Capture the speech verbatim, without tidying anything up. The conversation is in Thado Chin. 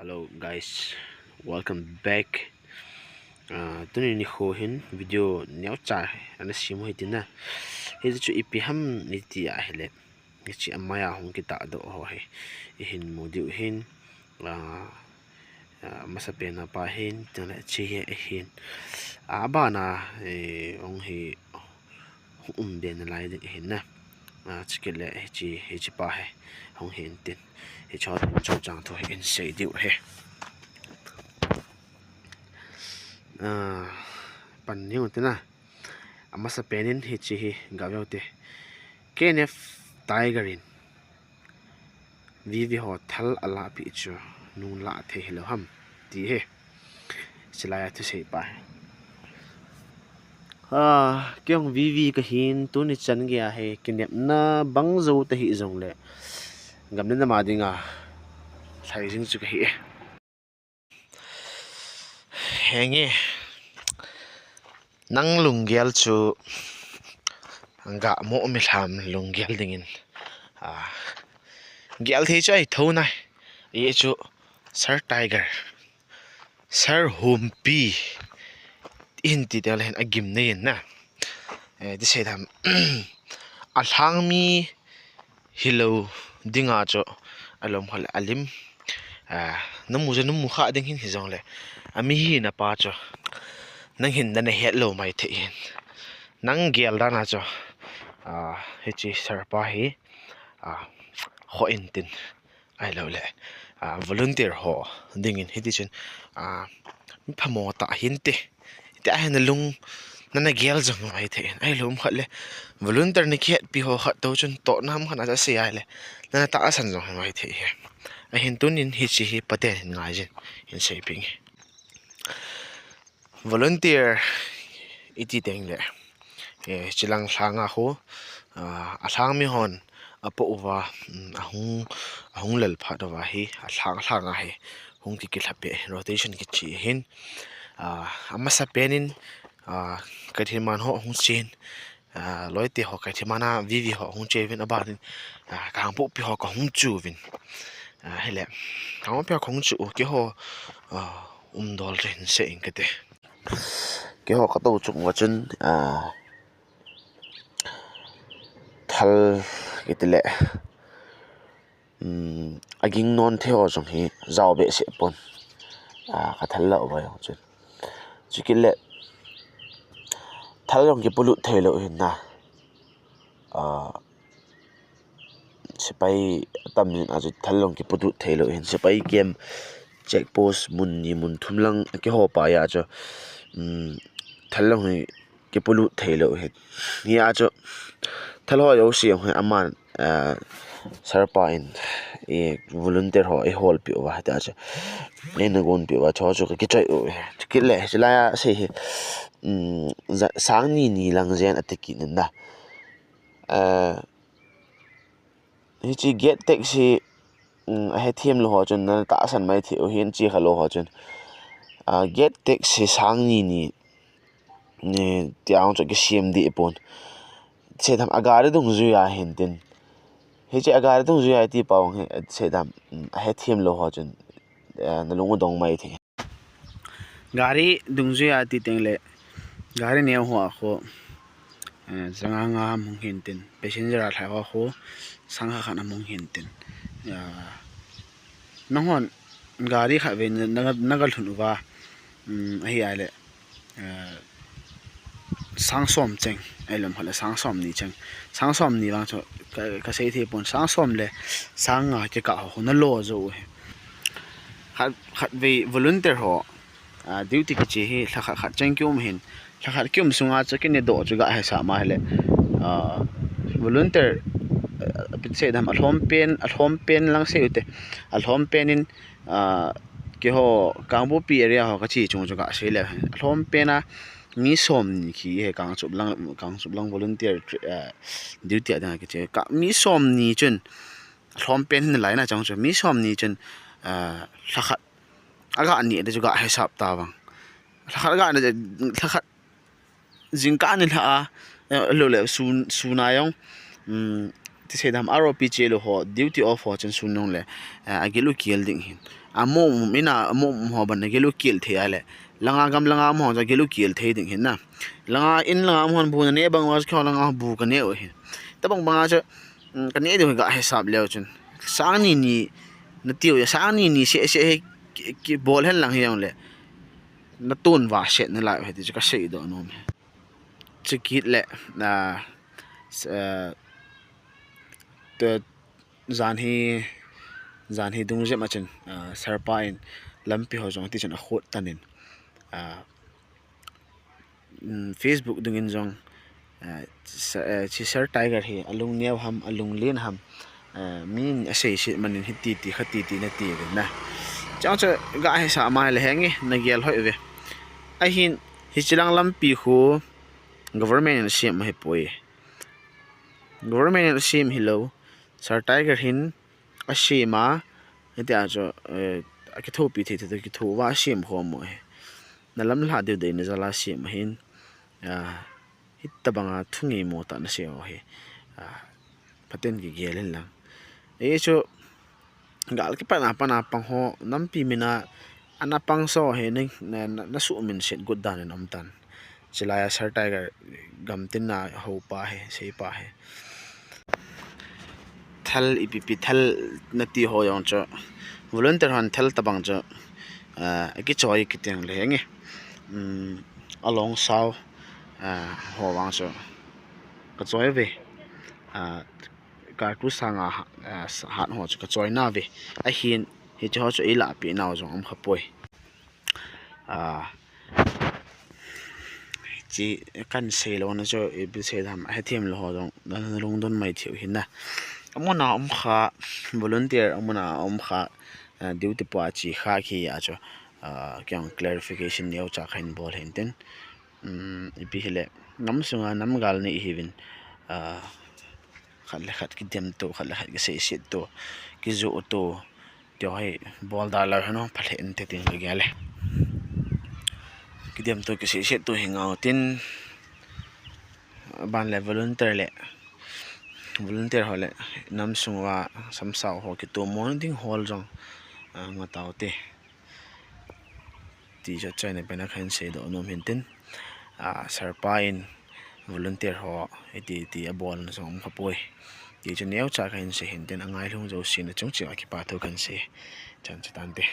Hello guys, welcome back. Uh, tuni nikho hin video neocha ana sem u hitin na. Hichu ipi ham iti ahile, hiche amai a hung kitahdoh ho hi ihin mu diu hin. Uh, uh, masapen a pa hin, chule hiche hi ahin. Uh, abana, eh, hung hi hung um be nalai ding ahin na. Ah, chukit le hiche, hiche pa hi hung hin tin, hiche ho chungchang thu hi hin sei diu ahi. Ah, pan ning u tin na. Amasapen in hiche hi gah veu te. K N F Tiger in V V ho thal alah pi chu nung lah thei hilou ham ti hi. Chulai a thusei pa hi. Ah, kei jong V V kahin, tuni chan geiya hi kinepna bang jou ta hih jongle, gam le nam a dinga lhai jing chu kahi e. Henge, nang lunggel chu gah mo milham lunggel dingin, ah, gel thei chu ahi thou nai. Hichu Sir Tiger, Sir Humpi, ihin ti teng le hin agim nei in na. Eh, ti sei dam, alhang mi hilou dinga chu alom khat le alim. Ah, namu chu namu kha ding hin hijongle, ami hina pa chu nang hin nana het lou mai thei hin. Nang gel dan a chu, ah, hiche sir pa hi, ah, khoh in tin, ahilou le, ah, volunteer ho dingin hiti chun, ah, mi phamo tah hinte. Hiti a hin nalung nana gel jong mai thei hin. Ahilou um khat le, volunteer na kihetpi ho khat toh chun toh nam khat a sei ahile, nana tahsan jong mai thei hi. Ahin tunin hiche hi paten hin ngai jin, hin seipeh inge. Volunteer iti teng le, eh, chulang lhang a khu, ah, alhang mi hon apoh uva, um, ahung, ahung lel phat uva hi, alhang, alhang a hi hung kikilha peh, rotation kichi hin, ah, amasapen in, ah, Kaithinman ho hung chen, ah, Loite ho, Kaithinman a V V ho hung che uvin, aban in, ah, Kangpokpi ho kahung chu uvin. Ah, hile, Kangpokpi ho kahung chu u, keiho, ah, umdol chu hin sei inge kati. Keiho katou chung uva chun, ah, thal kiti le, um, aging non thei ho jong hi jao behseh pon. Ah, kathal lah uva jong chun. Chukit le, thal jong kipolut thei lou hin na. Ah, sepai atam in a chu thal jong kipolut thei lou hin. Sepai camp, check post mun ni mun thum lang keiho pa a chu, um, thal jong hi kipolut thei lou hin. Hia chu thal ho jouse jong hi aman, ah, sir pa in, eh, volunteer ho eiholpeh uva, hiti a chu eina gonpeh uva, chu chu kakichoi u hi. Chukit le, chulai a sei hi, um, ja-, sang ni ni lang jen ati kit in na. Ah, hiche gate tax hi, um, ahethem lou ho chun nana tahsan mai thei u hin, che kha lou ho chun. Ah, gate tax hi sang ni ni, ni, tia chu kisem deh pon. Sei dam, agari dungjui a hin tin. Hiche agari dungjui a iti pa jong hi, sei dam, um, ahethem lou ho chun, eh, nalung u dong mai thei. Gari dungjui a ti teng le, gari neo ho a khu, eh, janga nga hung hin tin, passenger a lhai ho khu, sang khat khat hung hin tin. Ah, nanghon gari khat vei na, na, naga lhun uva, um, ahi ahile, eh, sang som cheng, ahilou um khat le sang som ni cheng. Sang som ni vang chu ka, kasei thei pon, sang som le sang nga kikah ho, ho nalo jou u hi. Khat, khat vei volunteer ho, ah, duty kiche hi lha khat khat cheng kium hin. Lha khat kium sunga chu kine doh chu gah hesap ma hile. Ah, volunteer, ah, sei dam, alhom pen, alhom pen lang sei u te. Alhom pen in, ah, keiho Kangpokpi area ho kache chung chu kasei le. Alhom pen a mi som ni khi hi Kangchup lang, Kangchup lang volunteer, ah, duty a dinga kiche. Ka, mi som ni chun, alhom pen hin lai na chang chu, mi som ni chun, ah, lha khat agah neh ding chu gah hesap ta vang. Lha khat agah neh, lha khat jingkah ni lha a, eh, lou le sun, sun a jong, um, ti sei dam, R O P che lou ho, duty off ho chun sun nung le, eh, agil u kiel ding hin. Amu um ina, amu um ho ban agil u kiel thei a le. Langa gam langa um ho agil u kiel thei ding hin na. Langa in langa um hon bu na ne bang wa kho langa bu ka ne u hin. Tabang banga chu, um, ka ne ding ga hisap leu chun. Sang ni ni na tiu ya, sang ni ni se se he ki, ki bol hen lang hi jong le. Na tun va set na lai he ti chu ka sei do nom he. Chukit le, ah, s-, ah, te, jan hi, jan hi dung jep a chun, ah, Sir pa in lampi ho jong ti chun a khut tan in, ah, um, Facebook dung in jong, ah, sa-, ah, chi Sir Tiger hi alung neo ham, alung len ham, ah, min asei sit man in hiti ti, khati ti na ti ve na. Chang chu ga hisap mai le henge, na gel hoi ve. Ahin, hichi lang lampi khu government in asem ahi poi. Government in asem hilou. Sir Tiger hin asem a, hiti a chu, eh, akithopi thei thei, kitho va asem khom mo he. Na lam lha deu dei na jal a asem ahin, ah, hitabang a thu ngei mo ta na sei ho he. Ah, Pathen kigel in lang. E chu, gal kipat na pan a pang ho, nampi min a, ana pang so he, na, na, na, na su min set gut dan in um tan. Chilai a Sir Tiger gam tin na ho pa he, sei pa he. Thal ipi pi thal na ti ho jong chu. Volunteer hon thal tabang chu, ah, kichoi kiti ang le nge. Um, along sao, ah, ho vang chu. Ka choi ve. Ah, Kartu sanga, ah, hat ho chu ka choi na ve. Ahin, hichi ho chu eila pi nau jong um kha poi. Ah, chi kan sei lou na chu, ipi sei dam, hethem lou ho jong, na lungdon mai thei u hin na. Amuna um kha, volunteer amuna um kha, ah, duty pa chi kha khi a chu, ah, kei jong clarification neo cha kha in bol hin tin. Um, ipi hile, nam sunga nam gal nei hi vin, ah, khat le khat kidem to, khat le khat kisei sit to, kijo to, ti ho hi bol da lou heno, phalhen te tin ka gel e. Kidem to kisei sit to hi ngau tin, ban le volunteer le, volunteer ho le, nam sunga samsau ho kitomo ding hol jong, ah, nga tau te. Ti chu achaina pen a khan sei do nom hin tin, ah, Sir pa in volunteer ho, iti, ti abol na jong um kha poi. Ti chu neo cha khan sei hin tin, angai lhung jouse na chung cheh a kipa thu khan sei. Chan chu tan te.